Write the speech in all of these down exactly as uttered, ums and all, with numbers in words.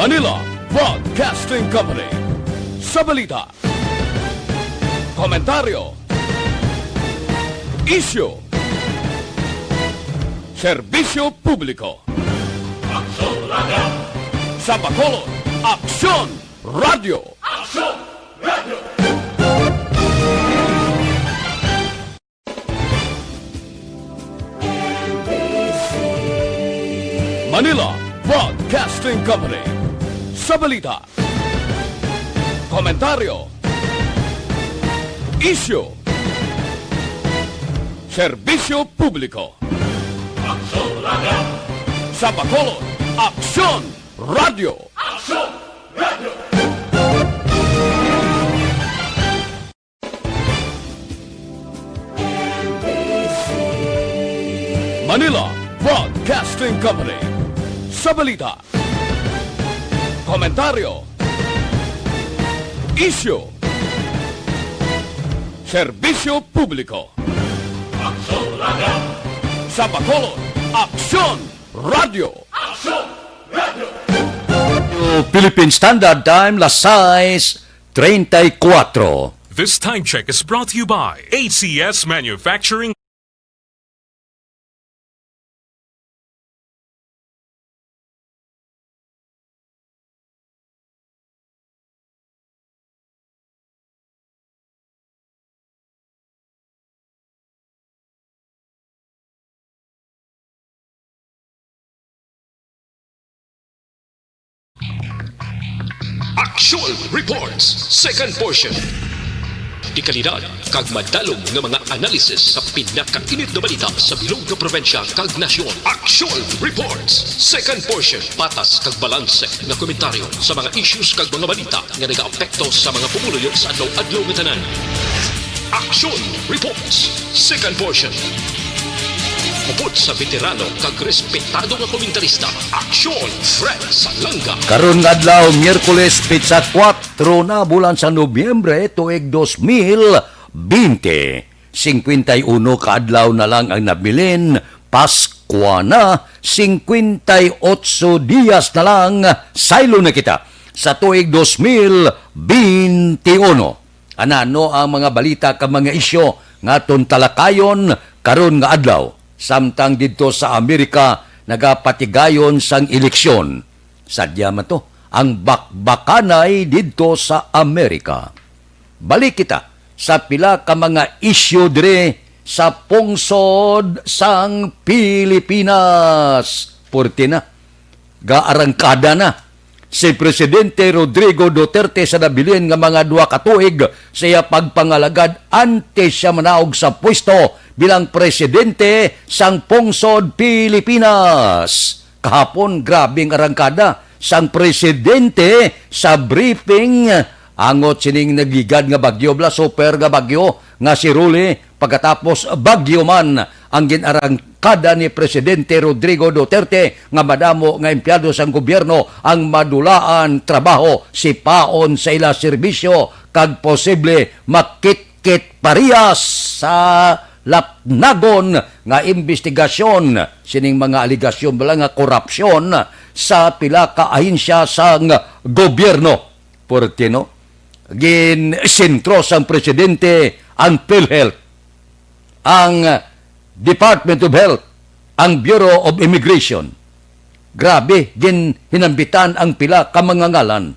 Manila Broadcasting Company. Sa balita, komentaryo, isyu, serbisyo publiko. Aksyon Radio. Sa Bacolod, Aksyon Radio. Aksyon Radio. Manila Broadcasting Company. Sa balita, komentaryo, isyu, serbisyo publiko. Aksyon Radio. Sa Bacolod, Aksyon Radio. Aksyon Radio. Manila Broadcasting Company. Sa balita, komentaryo, isyu, serbisyo publiko. Aksyon Radio. Sa Bacolod, Aksyon Radio. Aksyon Radio. Philippine Standard Time, las sais treinta y cuatro. This time check is brought to you by A C S Manufacturing. Action Reports, second portion. Dekalidad kag madalom nga mga analysis sa pinakainit nga balita sa bilog nga probinsya kag nasyon. Action Reports, second portion. Patas kag balanse nga komentaryo sa mga issues kag mga balita nga nagaapekto sa mga pumuluyo sa adlaw-adlaw nga tanan. Action Reports, second portion. Upod sa veterano kag respetado nga komentarista, Aksyon Fred Salanga. Karon nga adlaw, Miyerkules, petsa kuwatro na, bulan sa Nobyembre, tuig dos mil binte. Singkwenta y uno ka adlaw na lang ang nabilin, Paskwa na, singkwenta y otso diyas na lang, saylo na kita sa tuig dos mil binte uno. Anano ang mga balita kag mga isyu nga aton talakayon karon nga adlaw, samtang didto sa Amerika nagapatigayon sang eleksyon? Sadya man to ang bakbakanay didto sa Amerika. Balik kita sa pila ka mga isyu diri sa pungsod sang Pilipinas. Purti na, gaarangkada na si Presidente Rodrigo Duterte sa nabilin nga mga duha ka tuig sa iya pagpangalagad antes siya manaog sa pwesto bilang presidente sang pungsod Pilipinas. Kahapon, grabe ang arangkada sang presidente sa briefing angot sining nagligad nga bagyo, bala, super nga bagyo nga si Rolly, pagkatapos bagyo man ang ginarangkada ni Presidente Rodrigo Duterte nga madamo nga empleyado sang gobyerno ang madulaan trabaho, sipaon sa ila serbisyo, kag posible makitkit parehas sa lapnagon nga imbestigasyon sining mga alegasyon bala nga korupsyon sa pila ka ahensya sang gobyerno. Por qué no? Ginsentro sang presidente ang PhilHealth, ang Department of Health, ang Bureau of Immigration. Grabe, ginhinambitan ang pila ka mga ngalan.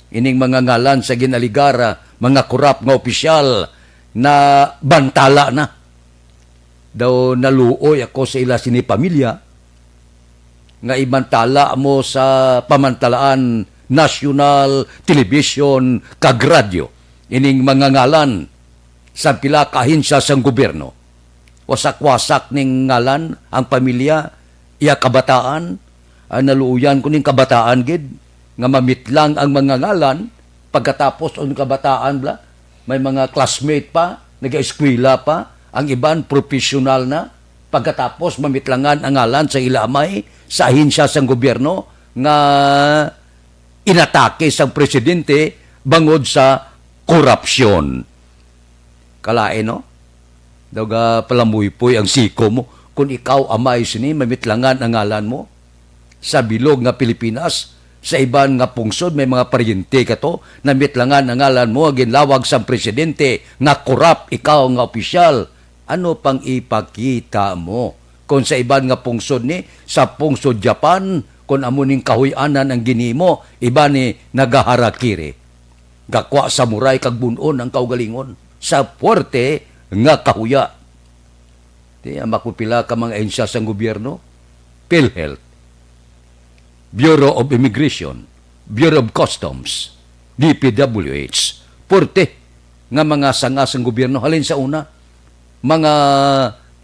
Ining mga ngalan sa ginaligar, ah, mga korap nga opisyal na bantala na. Daw naluoy ako sa ila sini pamilya nga ibantala mo sa pamantalaan, national television kag radyo ining mga ngalan sa pila ka ahensya sang gobyerno. Wasak-wasak ning ngalan ang pamilya, iya kabataan, ah, naluoyan ko ning kabataan gid nga mamitlang ang mga ngalan pagkatapos ang kabataan bla, may mga classmate pa, nag-eskwela pa, ang iban professional na, pagkatapos mamitlangan ang ngalan sa ila amay sa ahensya sang gobyerno nga inatake sang presidente bangod sa korupsyon. Kalain, no? Daw ga palamuypoy ang siko mo. Kung ikaw amay sini, mamitlangan ang ngalan mo sa bilog nga Pilipinas, Sa iban nga pungsod, may mga paryente ka to, namitlangan ang ngalan mo, ginlawag sang presidente nga korap ikaw nga opisyal. Ano pang ipakita mo? Kung sa iban nga pungsod ni, sa pungsod Japan, kung amo ning kahuy-anan ang ginhimo, iban ni nagaharakiri. Gakwa samurai kag bun-on ang kaugalingon sa puwerte nga kahuya. Di, ang makupila ka mga ahensya sang gobyerno, PhilHealth, Bureau of Immigration, Bureau of Customs, D P W H, puwerte nga mga sanga sang gobyerno. Halin sa una, mga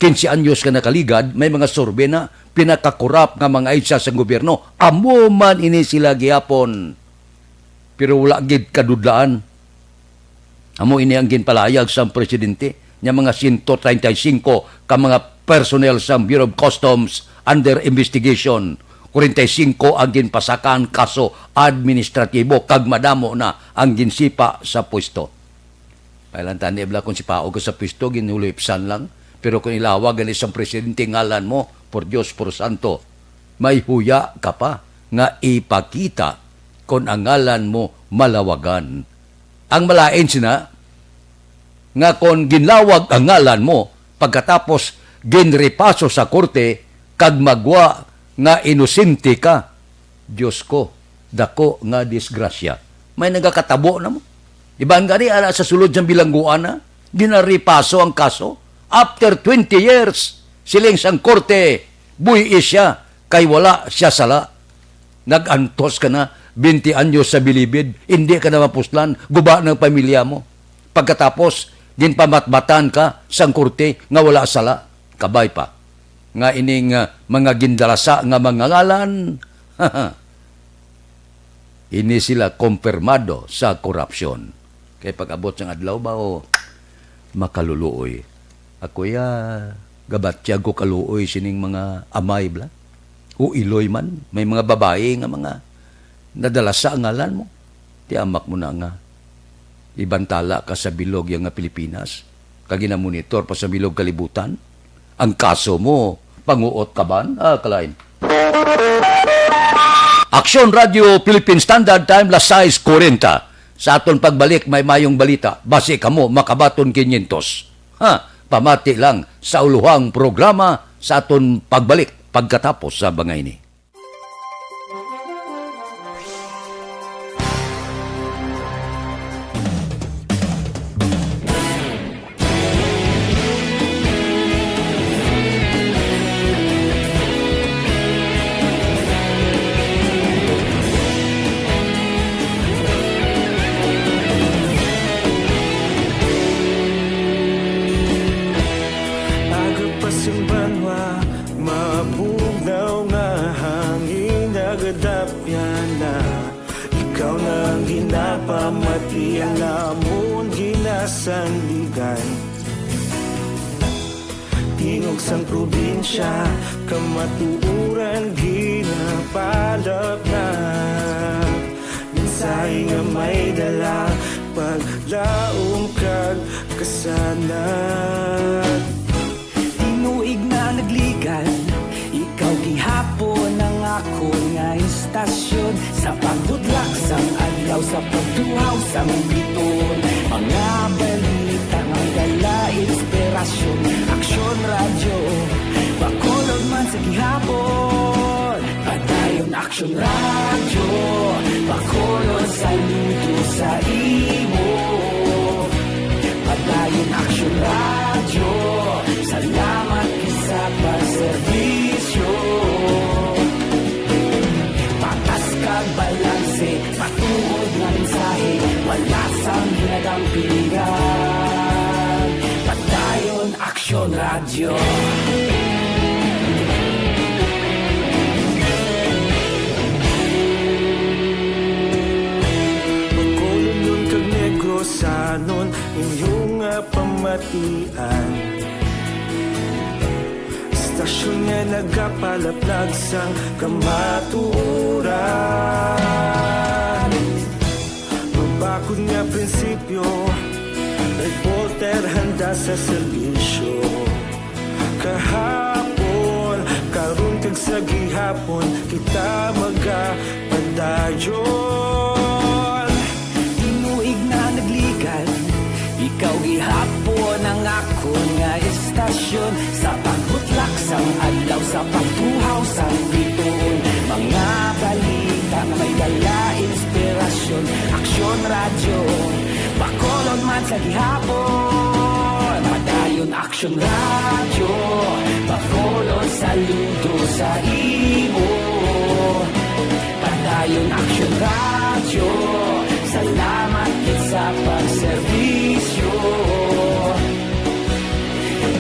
quince anyos ka nakaligad, may mga survey na pinakakurap nga mga ahensya sang gobyerno. Amo man ini sila gihapon. Pero wala gid kadudlaan. Amo ini ang ginpalayag sang presidente, nga mga siyento treinta y cinco ka mga personnel sang Bureau of Customs under investigation. Kwarenta y singko ang ginpasakaan kaso administratibo kag madamo na ang ginsipa sa pwesto. May lang tani bala kung sipaog ka sa pwesto, ginhulipsan lang. Pero kung ilawag gani sang presidente ngalan mo, por Dios, por santo, may huya ka pa nga ipakita kon ang ngalan mo malawagan. Ang malain sina, nga kon ginlawag ang ngalan mo, pagkatapos ginrepaso sa korte, kag magwa nga inosente ka, Dios ko, dako nga disgrasya. May nagakatabo na mo. Iban gani, ara sa sulod sang bilangguan na, ginarepaso ang kaso. After twenty years, siling sang korte, buhii siya, kay wala siya sala. Nag-antos ka na, twenty anyos sa bilibid, hindi ka na mapuslan, guba ng pamilya mo. Pagkatapos, ginpamatbatan ka sang korte nga wala sala. Kabay pa nga ining, ah, mga gindalasa nga mga ngalan, ini sila kompirmado sa korupsyon. Kay pag-abot sang adlaw ba, o makaluluoy. Ako ya, gabatyag ko kaluoy sining mga amay bala. O iloy man, may mga babayi nga mga nadalasa ang ngalan mo. Tiamak mo na nga ibantala ka sa bilog ya nga Pilipinas, kag ginamonitor pa sa bilog kalibutan. Ang kaso mo, panguot ka ban? Ah, kalain. Aksyon Radio Philippine Standard Time, las sais kuwarenta. Sa aton pagbalik, may mayong balita. Basi kamo, makabaton quinientos. Ha, pamati lang sa uluhang programa sa aton pagbalik pagkatapos sa mga ini. Aga pa sing banwa, mabugnaw nga hangin nagadapyan na. Ikaw na ang ginapamati, ang amon ginasandigan. Tingog sang probinsya, kamatuoran ginapalapnap. Mensahe nga may dala, paglaom kag kasanag. Tinuig na nagligad, ikaw gihapon ang akon nga istasyon. Sa pagbudlak sang adlaw, sa pagtuhaw sang biton, mga balita nga dala inspirasyon. Aksyon Radyo, Bacolod man sa gihapon. Padayon Aksyon Radyo, Bacolod, saludo sa imo. Padayon Aksyon Radyo, salamat gid sa pagserbisyo. Patas kag balanse, matuod nga mensahe, wala sang ginadampigan. Padayon Aksyon Radyo. Bacolod kag Negrosanon, inyo nga pamatian. Istasyon nga nagapalaplag sang kamatuoran. Mabakod nga prinsipyo, reporter handa sa serbisyo. Kahapon, karon, Sa gihapon kita magapadayon. Tinuig na nagligad, ikaw gihapon ang akon nga istasyon. Sa pagbutlak sang adlaw, sa pagtuhaw sang bituon, mga balita nga may dala inspirasyon. Aksyon Radyo, Bacolod man sa gihapon. Padayon Aksyon Radyo, Bacolod, saludo sa imo. Padayon Aksyon Radyo, salamat gid sa pagserbisyo.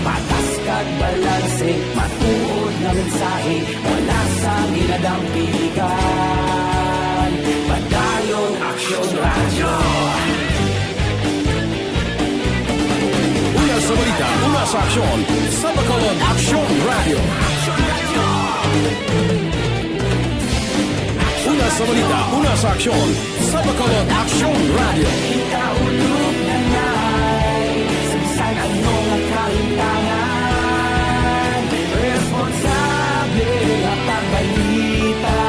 Patas kag balanse, matuod nga mensahe, wala sang ginadampigan. Padayon Aksyon Radyo. Una sa balita, una sa aksyon, sa Bacolod Aksyon Radyo. Una sa balita, una sa aksyon, sa Bacolod Aksyon Radyo. Kita ulog na nay, sa bisan ano nga kahintangan, responsable nga pagbalita.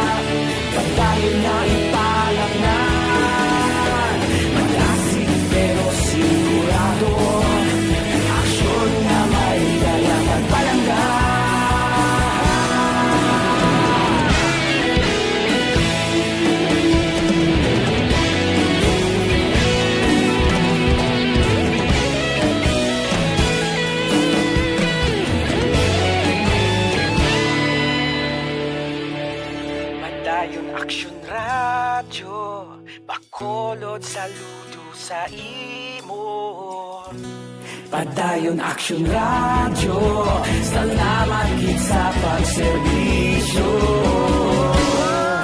Padayon na ipalaknan. Malasig pero sigurado. Aksyon nga may dala kag palangga. Padayon Aksyon Radyo, Bacolod, saludo sa imo. Padayon Aksyon Radyo, salamat gid sa pagserbisyo.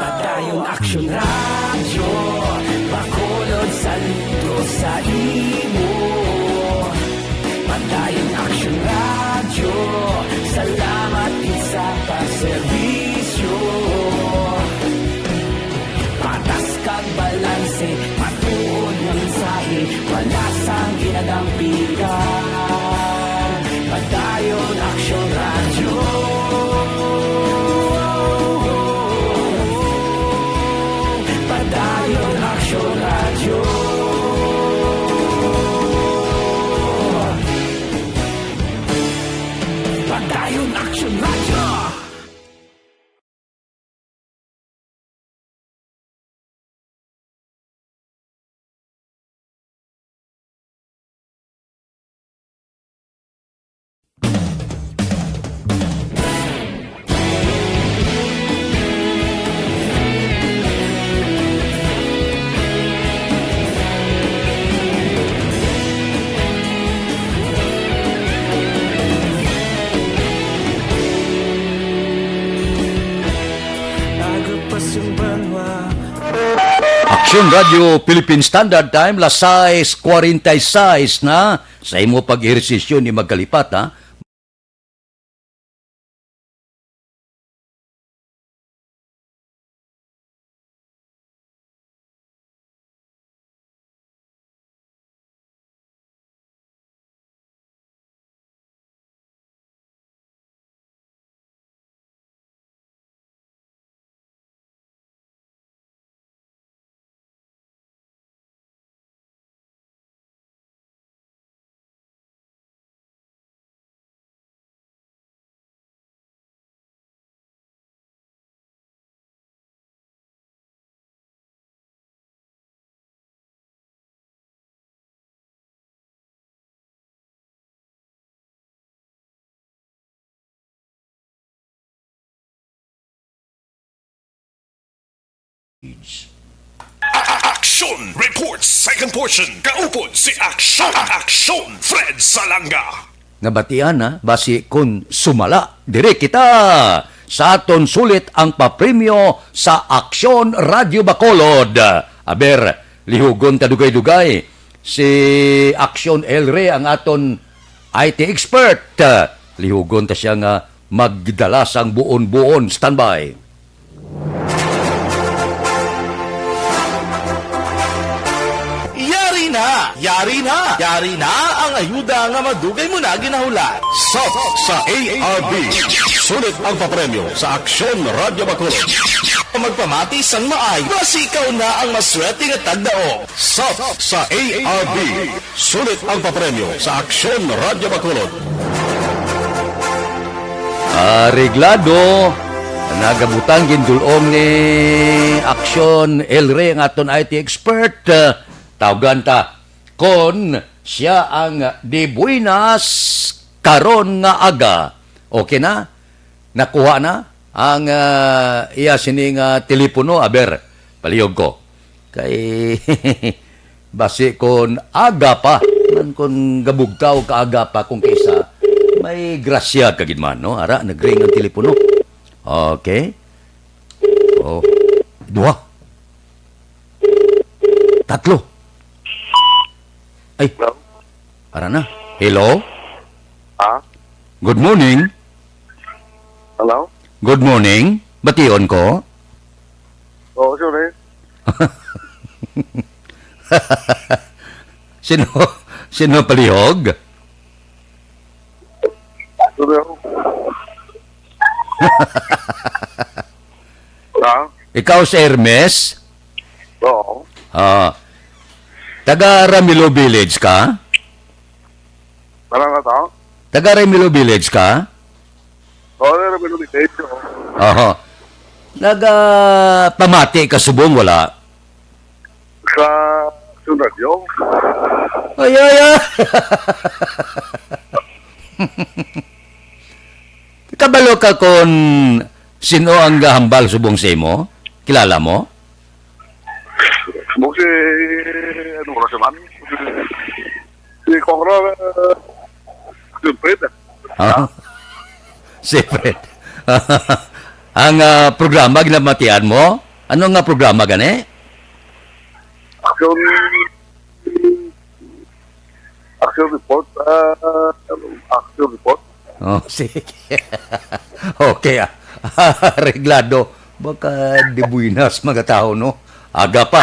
Padayon Aksyon Radyo, Bacolod, saludo sa imo. Padayon Aksyon Radyo, salamat gid sa pagserbisyo. Patas kag balanse, matuod nga mensahe, wala sang ginadampigan. Padayon Aksyon Radyo. Padayon Aksyon Radyo. Padayon Aksyon Radyo. Agapas ang banwa. Aksyon Radyo Philippine Standard Time, las sais cuarenta y seis na. Sa imo pag-ehersisyo ni magkalipat, ha? Action Report, second portion. Kaupod si Action, Action Fred Salanga. Nabatian na, basi kun sumala, diri kita sa aton sulit ang papremyo sa Aksyon Radyo Bacolod. Aber, lihugon ta dugay-dugay. Si Aksyon Elre ang aton I T expert. Lihugon ta siya nga magdala sang buon-buon. Standby. Yari na! Yari na! Yari na ang ayuda nga madugay mo na ginahulat. Sop sa A R B. Sulit ang papremyo sa Aksyon Radyo Bacolod. Magpamati sang maayo, basi ikaw na ang maswerte nga tagdaog. Sop sa A R B. Sulit ang papremyo sa Aksyon Radyo Bacolod. Areglado, nagabutang gindulong ni Aksyon El Rey, ang aton I T expert. Tawgan ta kon sia ang de buenas karon nga aga. Okay na? Nakuha na ang, ah, iya sini nga telepono? Aber, palihog ko. Kay, basi kon aga pa, man kon gabugtaw ka aga pa, kung kisa, may grasya ka gid man, no? Ara, nagring ang telepono. Okay. Oh, duha. Tatlo. Ay. Hello? Ara na. Hello? Ah? Good morning. Hello? Good morning. Bation ko? Oo, sir, eh. Sino, sino palihog? Sir, eh. Ha? Ikaw si Hermes? Oo. Ah. Taga Ramilo Village ka? Wala na to? Taga Ramilo Village ka? Oo, Ramilo Village, oo. Oho. Nagapamati ka subong, wala? Sa Aksyon Radyo. Ay, ay, ay. Kabalo ka kon sino ang gahambal subong sa imo? Kilala mo? Mo si, ano, wala siya man. Si Congressman, uh, Jun Fred. Ah? Si Fred. Ang, ah, programa, ginamatian mo? Ano nga programa gani? Action, Action Report, ah, Action Report. Oh, sige. Okay, ah. Reglado. Baka de buenas, mga tao, no? Aga pa.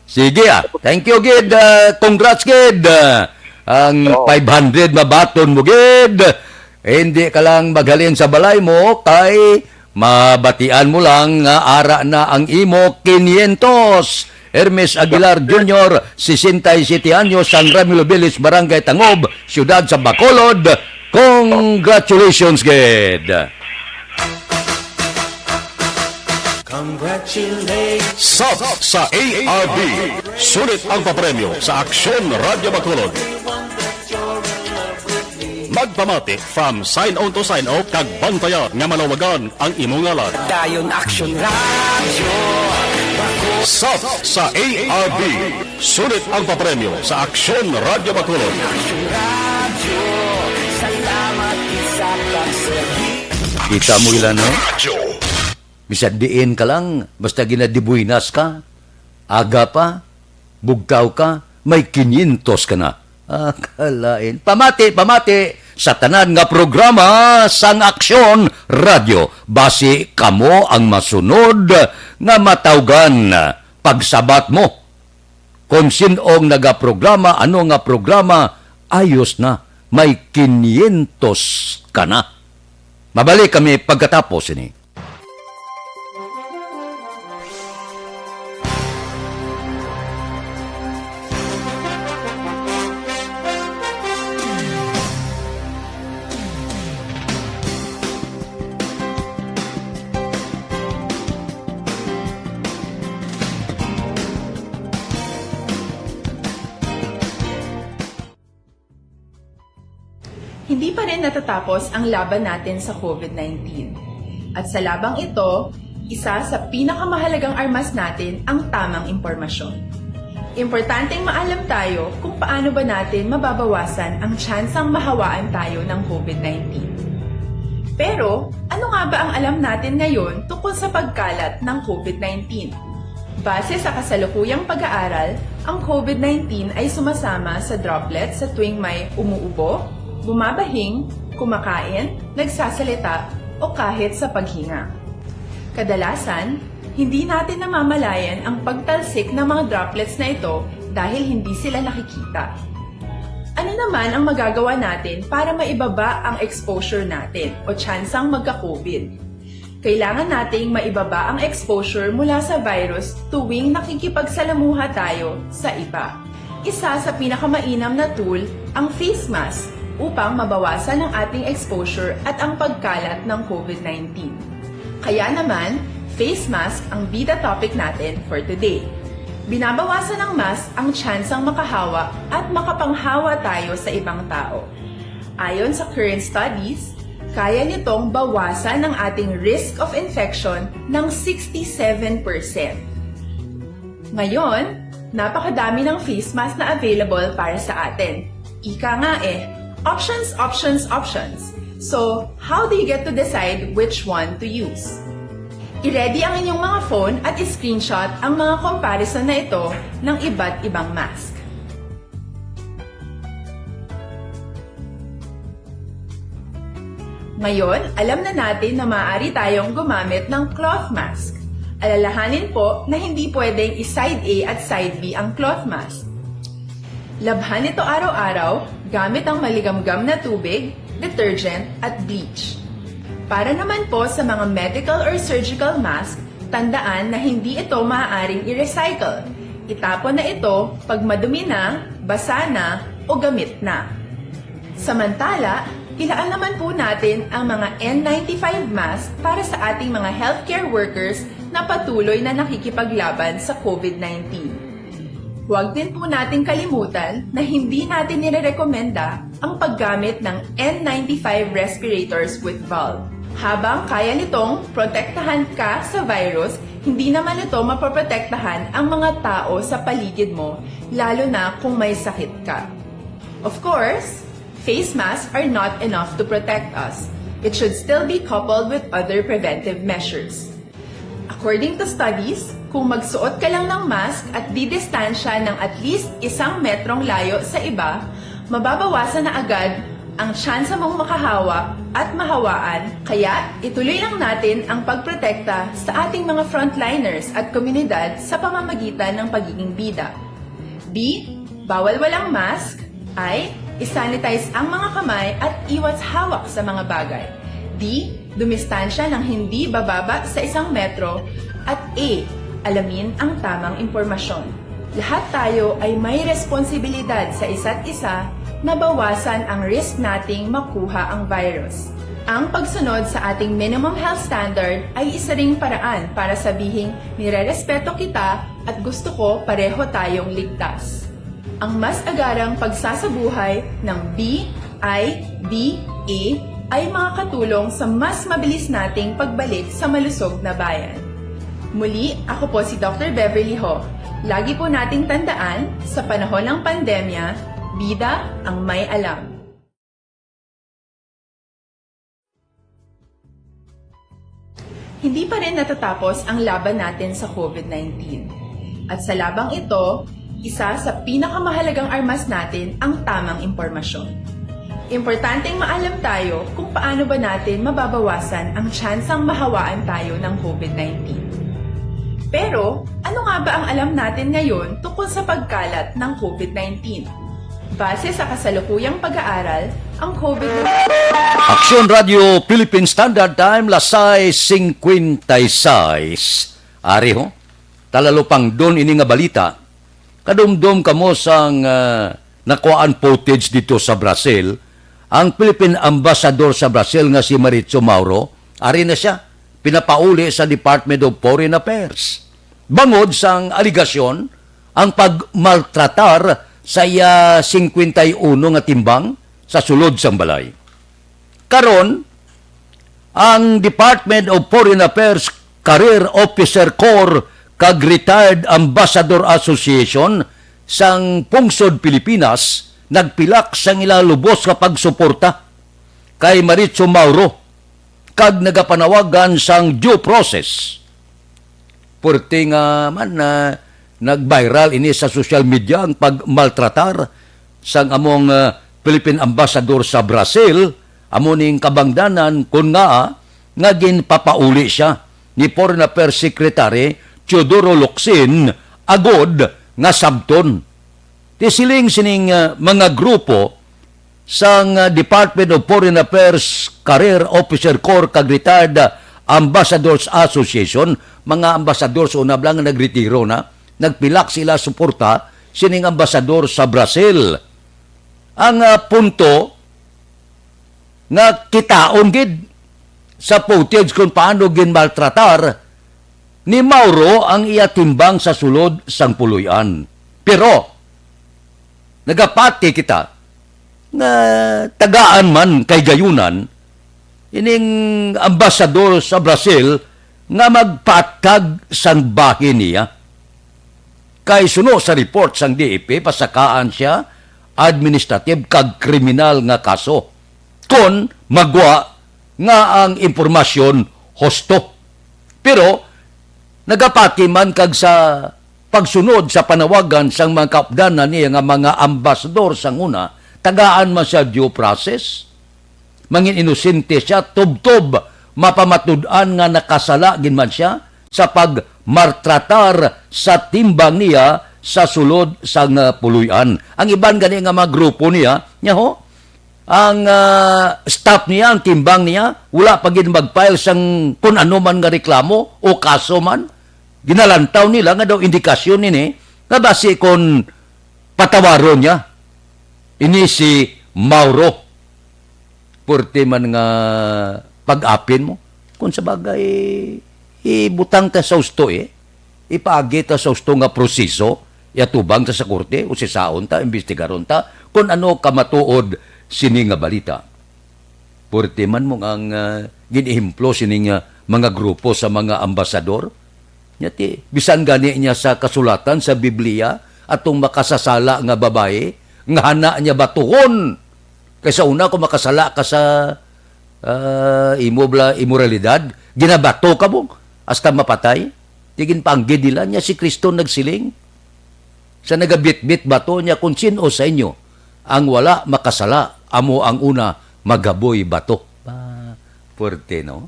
Sige, ah. Thank you, gid. Ah, congrats, gid. Ah, ang Oo. five hundred mabaton mo, gid. Eh, hindi ka lang maghalin sa balay mo, kay mabatian mo lang nga ara na ang imo quinientos. Hermes Aguilar Junior, sesenta y siete anyos, San Ramilo Village, Barangay Tangob, Siyudad sa Bacolod. Congratulations, gid. Congratulations. Sop sa A R B. Sulit ang papremyo sa Aksyon Radyo Bacolod. Magpamati from sign on to sign off kag bantayan nga malawagan ang imo ngalan. Dayon Aksyon Radyo. Sop sa A R B. Sulit ang papremyo sa Aksyon Radyo Bacolod. Aksyon Radyo. Salamat sa pagserbi. Kita mo ila, no? Radyo. Bisan diin ka lang, basta ginadibuinas ka, aga pa, bugtaw ka, may kinyentos ka na. Ah, kalain. Pamati, pamati sa tanan nga programa sang Aksyon Radyo. Basi kamo ang masunod nga matawgan. Pagsabat mo. Kon sin-o ang nagaprograma, ano nga programa, ayos na. May kinyentos ka na. Mabalik kami pagkatapos ini. Hindi pa rin natatapos ang laban natin sa COVID nineteen. At sa labang ito, isa sa pinakamahalagang armas natin ang tamang impormasyon. Importanteng maalam tayo kung paano ba natin mababawasan ang tsansang mahawaan tayo ng COVID nineteen. Pero, ano nga ba ang alam natin ngayon tungkol sa pagkalat ng COVID nineteen? Base sa kasalukuyang pag-aaral, ang COVID nineteen ay sumasama sa droplets sa tuwing may umuubo, bumabahing, kumakain, nagsasalita, o kahit sa paghinga. Kadalasan, hindi natin namamalayan ang pagtalsik ng mga droplets na ito dahil hindi sila nakikita. Ano naman ang magagawa natin para maibaba ang exposure natin o tsansang magka-COVID? Kailangan nating maibaba ang exposure mula sa virus tuwing nakikipagsalamuha tayo sa iba. Isa sa pinakamainam na tool ang face mask upang mabawasan ang ating exposure at ang pagkalat ng COVID nineteen. Kaya naman, face mask ang bida topic natin for today. Binabawasan ng mask ang tsansang makahawa at makapanghawa tayo sa ibang tao. Ayon sa current studies, kaya nitong bawasan ang ating risk of infection ng sixty-seven percent. Ngayon, napakadami ng face mask na available para sa atin. Ika nga eh, options, options, options. So, how do you get to decide which one to use? I-ready ang inyong mga phone at i-screenshot ang mga comparison na ito ng iba't ibang mask. Ngayon, alam na natin na maaari tayong gumamit ng cloth mask. Alalahanin po na hindi pwedeng i-side A at side B ang cloth mask. Labhan ito araw-araw gamit ang maligamgam na tubig, detergent, at bleach. Para naman po sa mga medical or surgical mask, tandaan na hindi ito maaaring i-recycle. Itapon na ito pag madumi na, basa na, o gamit na. Samantala, ilaan naman po natin ang mga N ninety-five mask para sa ating mga healthcare workers na patuloy na nakikipaglaban sa COVID nineteen. Huwag din po nating kalimutan na hindi natin nirerekomenda ang paggamit ng N ninety-five respirators with valve. Habang kaya nitong protektahan ka sa virus, hindi naman ito mapoprotektahan ang mga tao sa paligid mo, lalo na kung may sakit ka. Of course, face masks are not enough to protect us. It should still be coupled with other preventive measures. According to studies, kung magsuot ka lang ng mask at didistansya ng at least isang metrong layo sa iba, mababawasan na agad ang tsansa mong makahawa at mahawaan. Kaya, ituloy lang natin ang pagprotekta sa ating mga frontliners at komunidad sa pamamagitan ng pagiging bida. B, bawal walang mask. I, isanitize ang mga kamay at iwas hawak sa mga bagay. D, dumistansya ng hindi bababa sa isang metro. At A, alamin ang tamang impormasyon. Lahat tayo ay may responsibilidad sa isa't isa na bawasan ang risk nating makuha ang virus. Ang pagsunod sa ating minimum health standard ay isa ring paraan para sabihing nirerespeto kita at gusto ko pareho tayong ligtas. Ang mas agarang pagsasabuhay ng B I D A ay makakatulong sa mas mabilis nating pagbalik sa malusog na bayan. Muli, ako po si Doctor Beverly Ho. Lagi po nating tandaan, sa panahon ng pandemya, bida ang may alam. Hindi pa rin natatapos ang laban natin sa COVID nineteen. At sa labang ito, isa sa pinakamahalagang armas natin ang tamang impormasyon. Importanteng maalam tayo kung paano ba natin mababawasan ang tsansang mahawaan tayo ng COVID nineteen. Pero, ano nga ba ang alam natin ngayon tungkol sa pagkalat ng COVID nineteen? Base sa kasalukuyang pag-aaral, ang COVID nineteen Aksyon Radio Philippine Standard Time, las sais cincuenta y seis. Ari ho, talalupangdon ini nga balita. Kadumdom kamo sang, ah, nakuhaan footage dito sa Brazil. Ang Philippine Ambassador sa Brazil nga si Mauricio Mauro, ari na siya, pinapauli sa Department of Foreign Affairs. Bangod sang aligasyon, ang pagmaltratar sa iya singkwenta y uno nga timbang sa sulod sang balay. Karon, ang Department of Foreign Affairs Career Officer Corps kag Retired Ambassador Association sang Pungsod Pilipinas nagpilak sang ila lubos nga pagsuporta kay Mauricio Mauro kag nagapanawagan sang due process. Puwerte nga man na nag-viral ini sa social media ang pagmaltratar sang among, ah, Philippine Ambassador sa Brazil, amo ning kabangdanan kon ngaa nga ginpapauli siya ni Foreign Affairs Secretary Teodoro Locsin agod nga sabton. Ti siling sining, ah, mga grupo sang, ah, Department of Foreign Affairs Career Officer Corps kag Retired, ah, Ambassadors Association, mga ambasador sa una lang nga nagretiro na, nagpilak sila suporta sining ambasador sa Brazil. Ang, ah, punto nga kitaon gid sa footage kung paano ginmaltratar ni Mauro ang iya timbang sa sulod sang puloy-an. Pero nagapati kita nga tagaan man kay gayunan ining ambasador sa Brazil nga magpatag sang bahin niya. Kay suno sa report sang D F A, pasakaan sia administrative kag kriminal nga kaso kon magwa nga ang impormasyon husto. Pero nagapati man kag sa pagsunod sa panawagan sang mga kaupdanan niya nga mga ambasador sang una, tagaan man siya due process. Mangin inosente sia, tubtob mapamatud-an nga nakasala gid man sia sa pagmartratar sa timbang niya sa sulod sang, ah, puloy-an. Ang iban gani nga mga grupo niya, nya ho, ang, ah, staff niya, ang timbang niya, wala pa gid mag-file sang kun ano man nga reklamo o kaso man. Ginalantaw nila nga daw indikasyon ini nga basi kon patawaron niya ini si Mauro. Purti man nga pag-apin mo. Kung sa bagay, ibutang ta sa husto eh. Ipaagi ta sa husto nga proseso, iatubang ta sa korte, usisaon ta, imbestigaron ta, kung ano kamatuod sini nga balita. Purti man mo nga ang, ah, gin-ehemplo sining, ah, mga grupo sa mga ambasador. Nya ti, bisan gani niya sa kasulatan sa Biblia, atong makasasala nga babayi, nga hana niya batuhon. Kay sa una, kung makasala ka sa, ah, imo bala, imoralidad, ginabato ka mo, hasta mapatay. Di ginpanggid nila niya si Kristo nagsiling. Sa nagabitbit bato niya, kung sin-o sa inyo ang wala makasala, amo ang una magaboy bato. Ba, puwerte, no?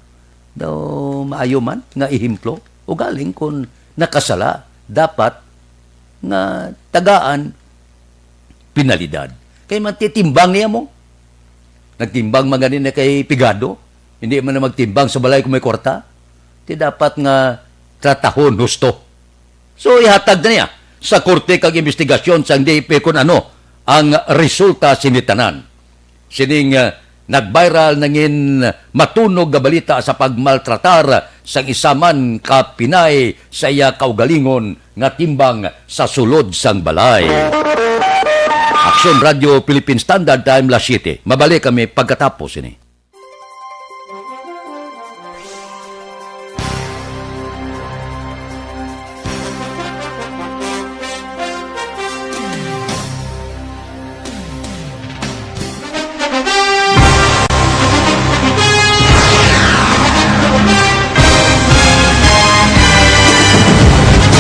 Daw maayo man nga ehemplo. Ugaling kung nakasala, dapat nga tagaan penalidad. Kay man titimbang niya mo. Nagtimbang man gani na kay pigado. Hindi man na magtimbang sa balay kung may kwarta. Ti dapat nga tratahon husto. So, ihatag na niya sa korte kag investigasyon sang D F A kung ano ang resulta sini tanan. Sining, ah, nag-viral nangin matunog nga balita sa pagmaltratar sang isa man ka Pinay sa iya kaugalingon nga timbang sa sulod sang balay. Aksyon Radio Philippine Standard Time, las siete. Mabalik kami pagkatapos ini.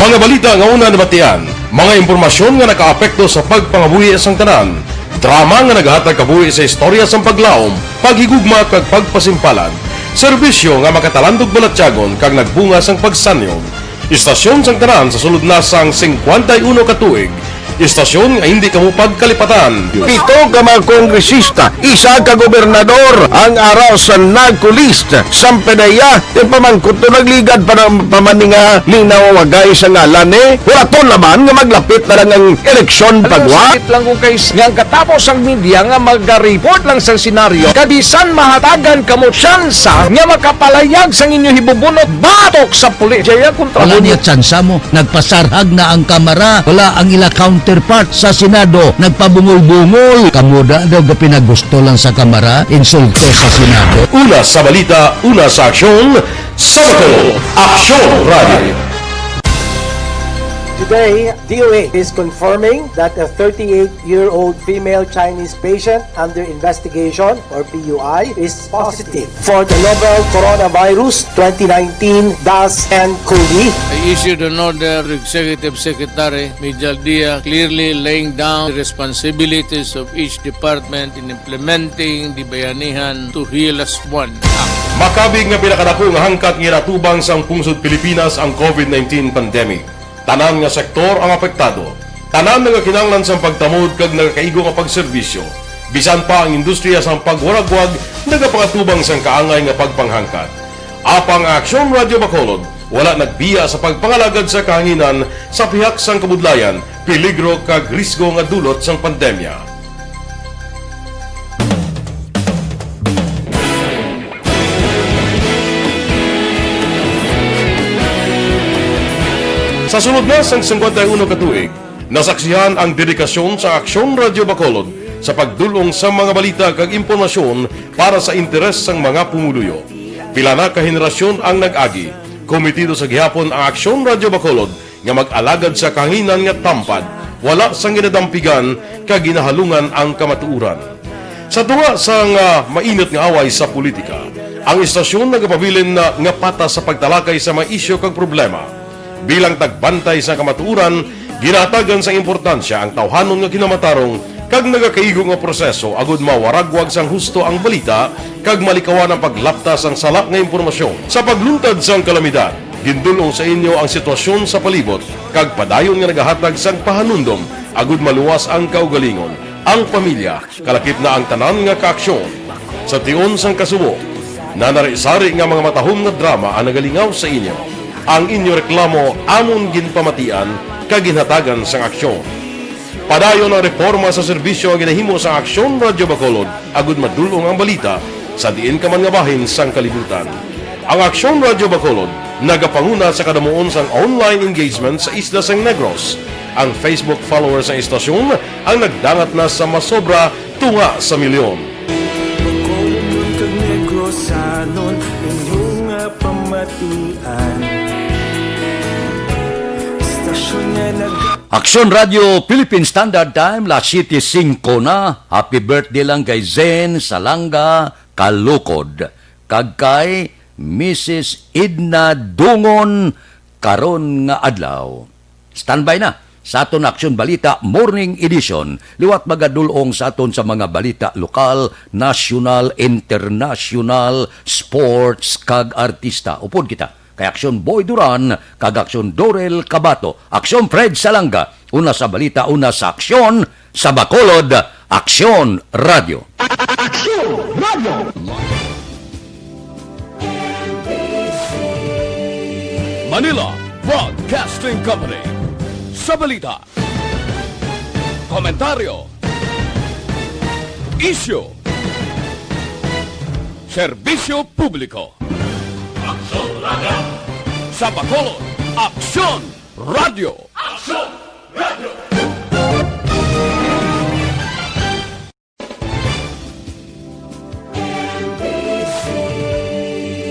Mga balita nga una nabatian, mga impormasyon nga nakaapekto sa pagpangabuhi sang tanan, drama nga nagahatag kabuhi sa istorya sang paglaom, paghigugma kag pagpasimpalan, serbisyo nga makatalandog balatyagon kag nagbunga sang pagsanyog. Istasyon sang tanan sa sulod na sang singkwenta y uno ka tuig. Istasyon nga hindi kamo pagkalipatan. Pito ka mga kongresista, isa ka gobernador ang ara sa NAGCO list. Sampe na iya, yung pamangkot to nagligad pa na, pa man ni nga linawagay sa ngalan, eh. Huraton naman nga maglapit na lang ang eleksyon. Ano, pagwa? Sakit lang kung kay nga ang katapos ang media nga maga-report lang sa senaryo, kabisan mahatagan kamo tsansa nga makapalayag sang inyo hibubunot batok sa pulis. Jaya kontra. Wala mo niya tsansa mo. Nagpasarhag na ang Kamara. Wala ang ila counterpart sa Senado. Nagpabungol-bungol. Kamo da daw gapinagusto lang sa Kamara. Insulto sa Senado. Una sa balita, una sa aksyon, sa Bato, Aksyon Radio. Today, D O A is confirming that a thirty-eight-year-old female Chinese patient under investigation, or P U I, is positive for the novel coronavirus twenty nineteen dash ten COVID. I issued an order to Executive Secretary Mijal Dia, clearly laying down the responsibilities of each department in implementing the Bayanihan to Heal As One Act. Makabig nga pinakadako nga hangkat nga ginatubang sang pungsod Pilipinas ang COVID nineteen pandemic. Tanan nga sektor ang apektado. Tanan nagakinahanglan sang pagtamod kag nagakaigo nga pagserbisyo. Bisan pa ang industriya sang pagwaragwag nagapangatubang sang kaangay nga pagpanghangkat. Apang ang Aksyon Radio Bacolod wala nagbiya sa pagpangalagad sa kahanginan sa pihak sang kabudlayan, peligro kag risgo nga dulot sang pandemya. Sa sulod na sang singkwenta y uno ka tuig, nasaksihan ang dedikasyon sa Aksyon Radio Bacolod sa pagdul-ong sa mga balita kag impormasyon para sa interes sang mga pumuluyo. Pila na ka henerasyon ang nag-agi. Komitido sa gihapon ang Aksyon Radio Bacolod nga mag-alagad sa kahanginan nga tampad, wala sang ginadampigan kag ginahalungan ang kamatuoran. Sa tunga sang, ah, mainit nga away sa politika, ang istasyon nagapabilin na nga patas sa pagtalakay sa mga isyu kag problema. Bilang tagbantay sa kamatuoran, ginahatagan sang importansya ang tawhanon nga kinamatarong kag nagakaigo nga proseso agud mawaragwag sang husto ang balita kag malikawan ang paglapta sang sala nga impormasyon. Sa pagluntad sang kalamidad, gindul-ong sa inyo ang sitwasyon sa palibot kag padayon nga nagahatag sang pahanumdom agud maluwas ang kaugalingon, ang pamilya, kalakip na ang tanan nga kaaksyon. Sa tion sang kasubo, nanari-sari nga mga matahom nga drama ang nagalingaw sa inyo. Ang inyo reklamo amon ginpamatian kag ginhatagan sang aksyon. Padayon ang reporma sa serbisyo nga ginahimo sang Aksyon Radio Bacolod agud madul-ong ang balita sa diin ka man nga bahin sang kalibutan. Ang Aksyon Radio Bacolod nagapanguna sa kadamuon sang online engagement sa isla sang Negros. Ang Facebook followers sang istasyon ang nagdangat na sa masobra tunga sa milyon. Bacolodnon kag Negrosanon, inyo nga pamatian. Istasyon nga nag- Aksyon Radio Philippine Standard Time, las siete singko na. Happy birthday lang kay Zen Salanga Kalukod kag kay Missus Edna Dungon karon nga adlaw. Standby na sa aton Aksyon Balita Morning Edition, liwat magadul-ong sa aton sa mga balita lokal, nasyonal, internasyonal, sports, kag artista. Upod kita kay Aksyon Boy Duran kag Aksyon Dorel Cabato, Aksyon Fred Salanga, una sa balita, una sa aksyon, sa Bacolod, Aksyon Radio. Aksyon Radio. Manila Broadcasting Company. Sa balita, komentaryo, isyu, serbisyo publiko. Aksyon Radio. Sa Bacolod, Aksyon Radio. Aksyon Radio.